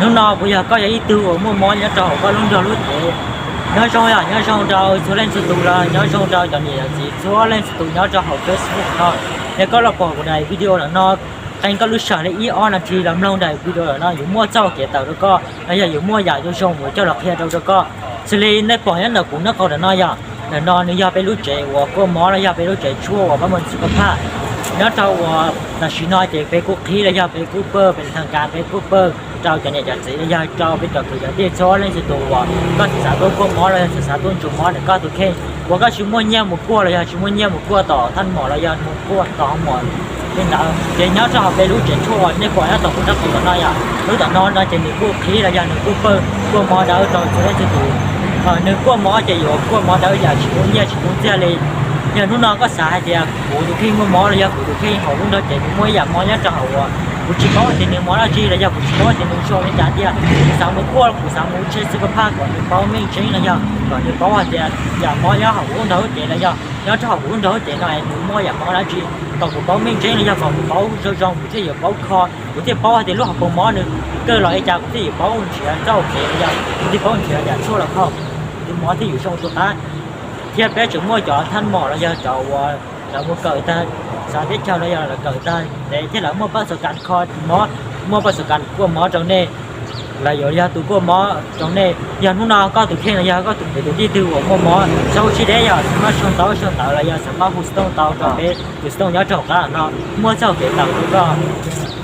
Hnub no puas yog koj yog ib tug uas muaj mob nyob rau hauv koj lub nrog lub cev? Nyob zoo yom, nyob zoo rau txhua leej txhua tus los nyob zoo rau cov niam cov txiv txhua leej txhua tus nyob rau hauv Facebook no. Yog koj los pom kuv daim video ntawm no, qee koj lub sij hawm li ib ob nas this los mloog daim video ntawm no, yuav muaj txoj kev tawm rau koj los yog yuav muaj yam zoo zoo uas coj los qhia rau rau koj. Xws li nej pom nyob ntawm kuv nraub qaum ntawm no yom, ntawm no nws yog peb lub tsev uas kuaj mob los yog peb lub tsev tshuaj uas pab mus txhua phaj. Nyob rau uas tam sim no ces peb kuj qhib los yog peb kuj pawj, peb thaj kav peb kuj pawj rau cov niam cov txiv los yog rau peb cov kwv cov tij txhua leej txhua tus uas koj tsis xav tuaj kuaj mob los yog tsis xav tuaj ntsuas mob ntawm koj tus kheej, uas koj tsis muaj nyiaj mus kuaj los yog tsis muaj nyiaj mus kuaj tom thaj mom los yog mus kuaj tom mom li ntawd. Ces nyob rau hauv peb lub tsev tshuaj uas nej pom nyob tom kuv nraub qaum ntawm no yom, lub tom no no ces nws kuj qhib los yog nws kuj pawj kuaj mob dawb rau txhua leej txhua tus. Nws kuaj mob ces yuav kuaj mob dawb yam tsis pub nyiaj tsis pub txiaj li. Yog hnub no koj xav hais tias kuv tus kheej muaj mob los yog kuv tus kheej hauv lub nrog cev nws muaj ib yam mob nyob rau hauv uas kuv tsis paub hais tias nws mob dab tsi los yog kuv tsis paub hais tias nws zoo li cas tiag, kuv xav mus kuaj, kuv xav mus tseb xwb kuv phaj kom nws paub meej tseeb los yog kom nws paub hais tias yam mob nyob hauv kuv lub nrog lub cev los yog nyob rau hauv kuv lub nrog lub cev no es nws muaj yam mob dab tsi, kom kuv paub meej tseeb los yog kom kuv paub zoo zoo kuv thiaj yuav paub kho, kuv thiaj paub hais tias lub hauv paus mob nws kawg los li cas kuv thiaj yuav paub nrhiav txoj kev los yog kuv thiaj paub nrhiav yam tshuaj los kho kuv tus mob thiaj yuav zoo tu qab. Thiab peb tseem muaj cov thaj mom los yog cov uas lawv mus kawm tag, xav teb chaws los yog lawv kawm tag ntev thiab lawv muaj pab xov kas kho mob, muaj pab xov kas kuaj mob rau nej, lawv yuav yog tus kuaj mob rau nej. Yog hnub no koj tus kheej los yog koj tus kwv tus tij twg uas muaj mob, xav ua tsis deb yog xav maj sau ntawv sau ntawv los yog xav maj hu xov tooj tau rau peb tus xov tooj nyob rau hauv qab no, muaj txoj kev tawm rau koj.